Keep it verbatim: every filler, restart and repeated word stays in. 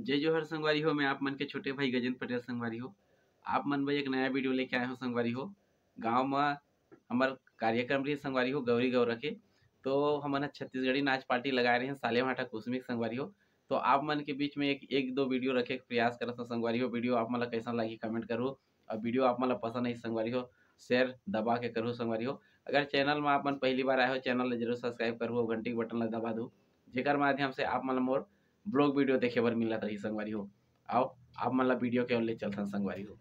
जय जोहार संगवारी हो, मैं आप मन के छोटे भाई गजेंद्र पटेल संगवारी हो। आप मन बर एक नया वीडियो लेके आए हो संगवारी हो। गांव म हमर कार्यक्रम रही संगवारी हो, गौरी गौरा के। तो हमन ह छत्तीसगढ़ी नाच पार्टी लगाए रहे हैं सालेभाटा कुसमी के संगवारी हो। तो आप मन के बीच में एक, एक दो वीडियो रखे के प्रयास करत हो संगवारी हो। वीडियो आप मन ला कैसन लगी, कमेंट करू। अब वीडियो आप मन ला पसंद आई संगवारी हो, शेयर दबा के करू संगवारी हो। अगर चैनल में आप मन पहली बार आए हो, चैनल ला जरूर सब्सक्राइब करू और घंटी के बटन ला दबा दू, जेकर माध्यम से आप मन ला मोर ब्लॉग वीडियो देखे बर मिलत रही संगवारी हो। आओ, आप मन ला वीडियो के ओर ले चलथन संगवारी हो।